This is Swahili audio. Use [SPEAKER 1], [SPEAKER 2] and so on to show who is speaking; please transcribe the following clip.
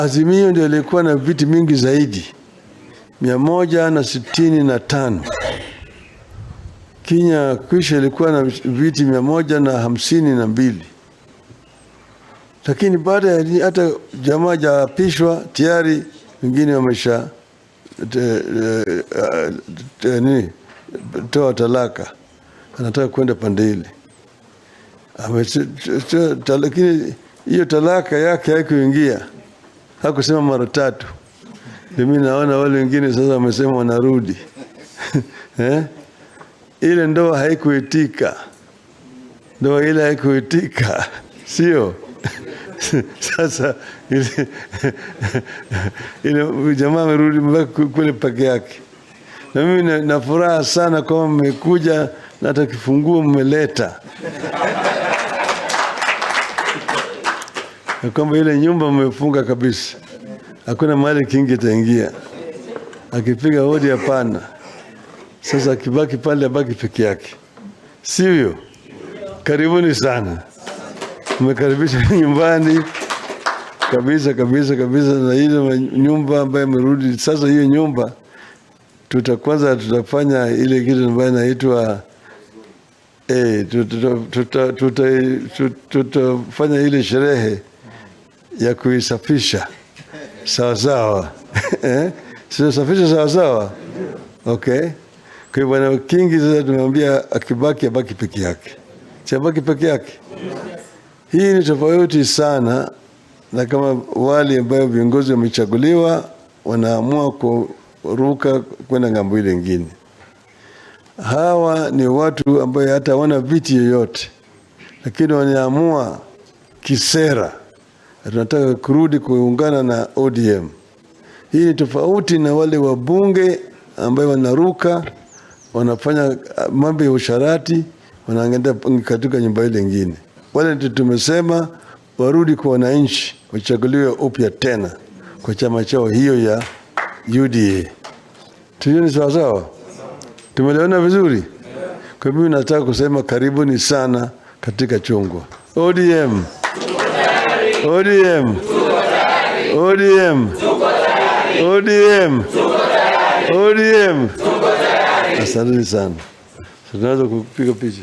[SPEAKER 1] Azimio ndio ilikuwa na viti mingi zaidi, 165. Kenya Kwisha ilikuwa na viti 152, lakini baada ya hata jamaa jaapishwa tayari wengine wamesha nini, toa talaka, anataka kwenda pande ile. Lakini hiyo talaka yake haikuingia, hakusema mara tatu. Mimi naona wale wengine sasa wamesema wanarudi eh? Ile ndoa haikuitika, ndoa ile haikuitika, sio? Sasa ile jamaa amerudi mpaka kule peke yake, na mimi na furaha sana kwamba mmekuja na hata kifunguo mmeleta, na kwamba ile nyumba mmefunga kabisa, hakuna mahali kingi itaingia. Akipiga hodi hapana. Sasa akibaki pale abaki peke yake, sivyo? Karibuni sana, mmekaribisha nyumbani kabisa kabisa kabisa. Na ile nyumba ambayo imerudi sasa, hiyo nyumba tutakwanza tutafanya ile kitu ambayo inaitwa tutafanya ile sherehe ya kuisafisha sawa sawa. Eh? Sisafisha sawa sawa, okay. Kwa hiyo Bwana Kingi sasa tumemwambia akibaki abaki peke yake, si abaki peke yake. Hii ni tofauti sana na kama wale ambayo viongozi wamechaguliwa wanaamua kuruka kwenda ng'ambo ile ingine. Hawa ni watu ambayo hata hawana viti yoyote, lakini wanaamua kisera, tunataka kurudi kuungana na ODM. Hii ni tofauti na wale wabunge ambayo wanaruka wanafanya mambo ya usharati, wanaenda katika nyumba ile ingine. Wale ndio tumesema warudi kwa wananchi, wachaguliwe upya tena kwa chama chao hiyo ya UDA. Tujue sawa sawa, tumeliona vizuri. Kwa hivyo nataka kusema karibuni sana katika chungwa. ODM, ODM, ODM, ODM, ODM. Asanteni sana. Tunaweza kupiga picha.